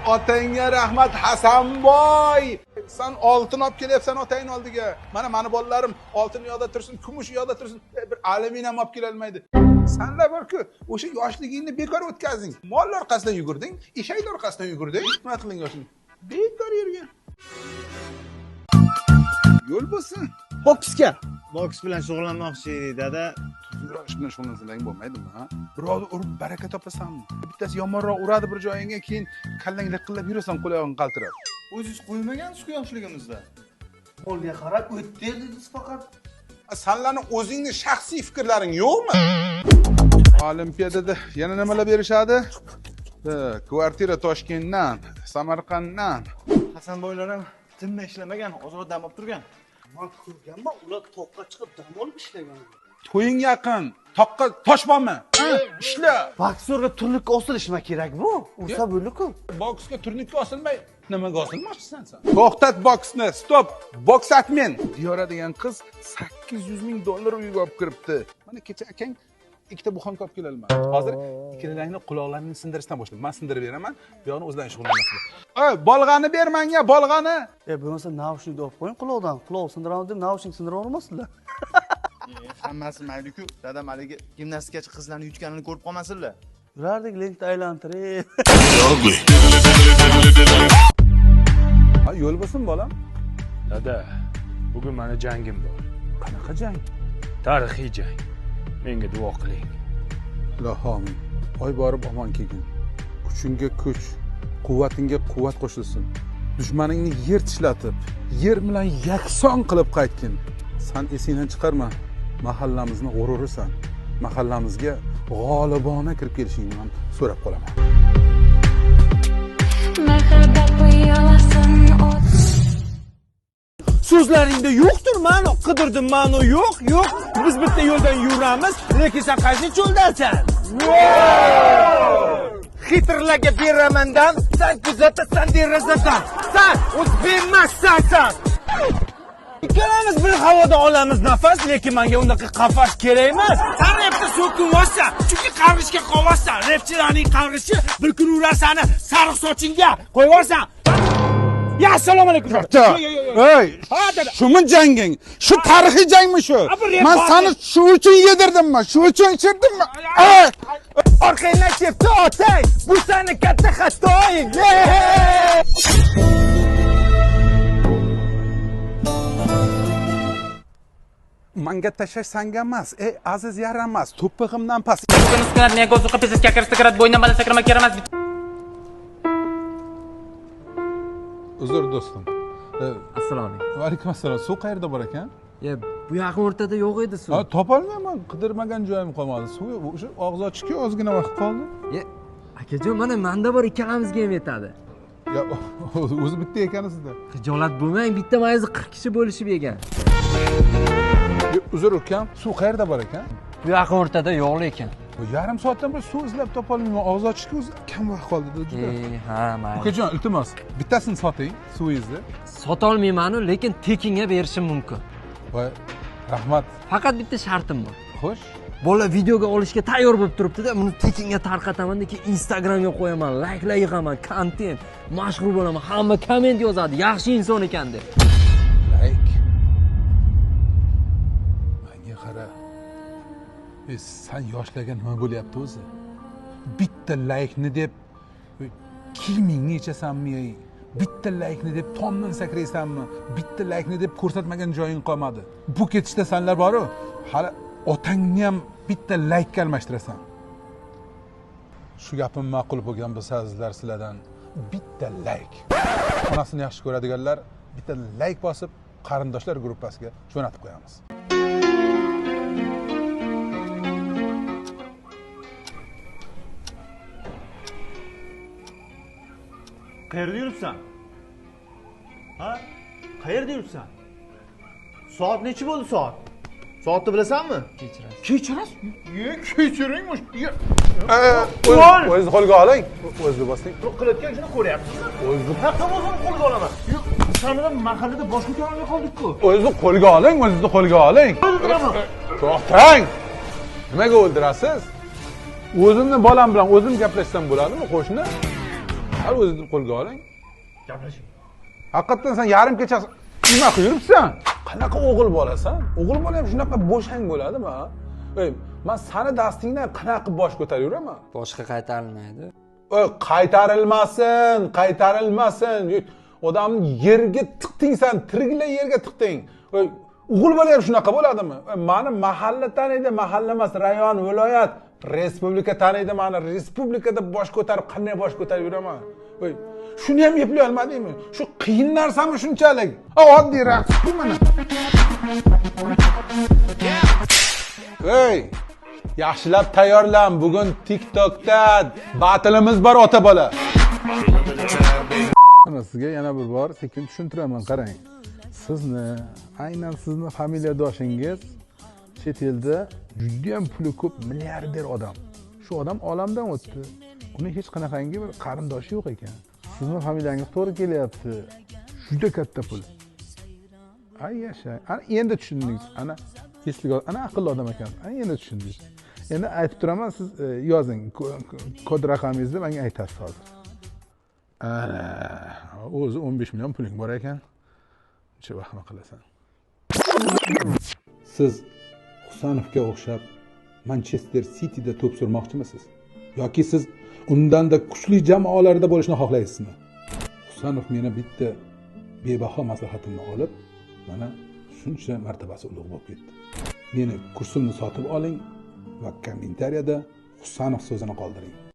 Otangga rahmat, Hasanboy. San oltin olib kelyapsan otangni oldiga. Mana mani bolalarim oltin u yoqda tursin, kumush u yoqda tursin, bir alyumin ham olib kelolmaydi. Sanlar borku, o'sha yoshligingni bekor o'tkazding. Mol orqasidan yugurding, eshaklar orqasidan yugurding. Nima qilding yoshing? Bekor yurgan. Yo'l bo'lsin. Boksga. Boks bilan shug'ullanmoqchi edik, dada. Tuzukroq ish bilan shug'ullansang bo'lmaydimi, ha? Birovni urib baraka topasanmi? Bittasi yomonroq uradi bir joyingga, keyin kallang liqillab yurasan, qo'l-oyog'ing qaltirab. O'zingiz qo'ymagansiz-ku yoshligimizda. Qo'lga qarab o'tdi dedingiz faqat. Sanlarni o'zingni shaxsiy fikrlaring yo'qmi? Olimpiadada yana nimalar berishadi? Kvartira Toshkentdan, Samarqanddan. Hasanboylar ham tinmay ishlamagan, ozroq dam olib turgan. Men ko'rganman, ular toqqa chiqib dam olib ishlagan. To'ying yaqin, toqqa tosh bormi? Ishla. Boksyorga turnikka osilish nima kerak bu? Ursa bo'ldi-ku. Boksga turnikka osilmay nimaga osilmoqchisan sen? To'xtat boksni, stop. Boks atmen. Diyora degan qiz $800 000 uyga olib kiribdi. Mana kecha akang ikkita buxonka olib kelolmadi. Hozir ikkalangni quloqlaringni sindirishdan boshlayman. Men sindirib beraman, bu yoqni o'zlaring shug'ullanasizlar. Ey, bolg'ani ber menga, bolg'ani. Bo'lmasa naushnikni olib qo'ying quloqdan. Quloq sindiraman deb naushnik sindirib olmasizlar. Hammasi mayli-ku, dadam haligi gimnastikachi qizlarni yutganini ko'rib qolmasinlar. Yurardik lenta aylantirib. Ha, yo'l bo'lsin bolam. Dada, bugun mani jangim bor. Qanaqa jang? Tarixiy jang. Menga duo qiling. Ilohi amin. Oy borib omon kelgin. Kuchingga kuch, quvvatingga quvvat qo'shilsin. Dushmaningni yer tishlatib, yer bilan yakson qilib qaytgin. San esingdan chiqarma. Mahallamizni g'ururisan. Mahallamizga g'olibona kirib kelishingni ham so'rab qolaman. So'zlaringda yo'qdir ma'no, qidirdim ma'no yo'q, yo'q. Biz bitta yo'ldan yuramiz, lekin sen qaysi cho'ldasan? Xitrlarga beramandan, sen kuzatasan derazadan. Sen o'zbekmassan sen. Ikkalamiz bir havoda olamiz nafas, lekin menga undaqa qafas kerak emas. Sen repda so'kinvosan, chunki qarg'ishga qovasan. Repchilarning qarg'ishi bir kun urar seni sariq sochingga qo'yvorsan. Ya assalomu alaykum. Ey, shumi janging? Shu tarixiy jangmi shu? Men seni shu uchun yedirdimmi? Shu uchun ichirdimmi? Orqangdan ketdi otang. Bu seni katta xatoing. Manga tashlash sanga emas, ey aziz yaramas, to'pig'imdan past. Uzr do'stim. Assalomu alaykum. Va alaykum assalom. Suv qayerda bor ekan? Bu yaqin o'rtada yo'q edi suv. Ha, topolmayman, qidirmagan joyim qolmadi. Suv o'sha og'iz ochishga ozgina vaqt qoldi. Akajon, mana menda bor, ikkalamizga ham yetadi. Ya, o'zi bitta ekani sizda. Xijolat bo'lmang, bitta mayizni 40 kishi bo'lishib yegan. Uzr ukam, suv qayerda bor ekan? Bu yaqin o'rtada yo'q lekin. Yarim soatdan beri suv izlab topolmayman. Og'iz ochishga o'zi kam vaqt qoldi juda. Ha, mayli. Ukajon, iltimos, bittasini soting, suvingizni. Sotolmayman-u, lekin tekinga berishim mumkin. Voy, rahmat. Faqat bitta shartim bor. Xo'sh. Bola videoga olishga tayyor bo'lib turibdi-da, buni tekinga tarqataman, keyin Instagramga qo'yaman, layklar yig'aman, kontent, mashhur bo'laman, hamma komment yozadi, yaxshi inson ekan deb. Layk. Menga qara. Sen yoshlarga nima bo'lyapti o'zi? Bitta laykni deb kiyimingni yechasanmi? Bitta laykni deb tomdan sakraysanmi? Bitta laykni deb ko'rsatmagan joying qolmadi. Bu ketishda sanlar bor-ku, hali otangni ham bitta laykka almashtirasan. Shu gapim ma'qul bo'lgan bo'lsa azizlar, sizlardan bitta layk. Onasini yaxshi ko'radiganlar bitta layk bosib qarindoshlar guruhasiga jo'natib qo'yamiz. Qayerda yuribsan? Ha? Qayerda yuribsan? Soat necha bo'ldi soat? Soatni bilasanmi? Kechirasiz. Kechirasiz? Ye, kechiring. O'zingizni qo'lga oling. O'zingizni bosing. Qilayotgan ishini ko'ryapsizmi? O'zingizni Haqqa bo'lsam qo'lga olaman. Yo'q, sanidan mahallada boshqa ko'rolmay qoldik-ku. O'zingizni qo'lga oling, o'zingizni qo'lga oling. O'ldiraman. To'xtang. Nimaga o'ldirasiz? O'zimni bolam bilan o'zim gaplashsam bo'ladimi, qo'shni? Hali o'zingizni qo'lga oling. Gaplashing. Haqiqatdan sen yarim kechasi nima qilib yuribsan? Qanaqa o'g'il bolasan? O'g'il bola ham shunaqa bo'shang bo'ladimi? Ey, men sani dastingdan qanaqa qilib bosh ko'tarib yuraman? Boshqa qaytarilmaydi. Ey, qaytarilmasin, qaytarilmasin. Odamni yerga tiqding san, tiriklar yerga tiqding. Ey, o'g'il bola ham shunaqa bo'ladimi? Mani mahalla taniydi, mahalla emas, rayon, viloyat, respublika taniydi mani. Respublikada bosh ko'tarib, qanday bosh ko'tarib yuraman? Ey, shuni ham eplay olmadingmi? Shu qiyin narsami shunchalik? Oddiy raqs bu mana. Ey, yaxshilab tayyorlan. Bugun TikTokda batilimiz bor ota bola. Mana sizga yana bir bor sekin tushuntiraman, qarang. Sizni, aynan sizni familiyadoshingiz chet elda juda ham puli ko'p milliarder odam. Shu odam olamdan o'tdi. Uni hech qanaqangi bir qarindoshi yo'q ekan. Sizni familiyangiz to'g'ri kelyapti. Juda katta pul. Ay yasha. Ana endi tushundingiz. Ana esli, ana aqlli odam ekansiz. Ana endi tushundingiz. Endi aytib turaman, siz yozing kod raqamingizni menga aytasiz hozir. Ana o'zi 15 million puling bor ekan. Uncha vahima qilasan. Siz Husanovga o'xshab Manchester Cityda to'p surmoqchimisiz? Yoki siz undanda kuchli jamoalarda bo'lishni xohlaysizmi? Husanov meni bitta bebaho maslahatimni olib, mana shuncha martabasi ulug' bo'lib ketdi. Meni kursimni sotib oling va kommentariyada Husanov so'zini qoldiring.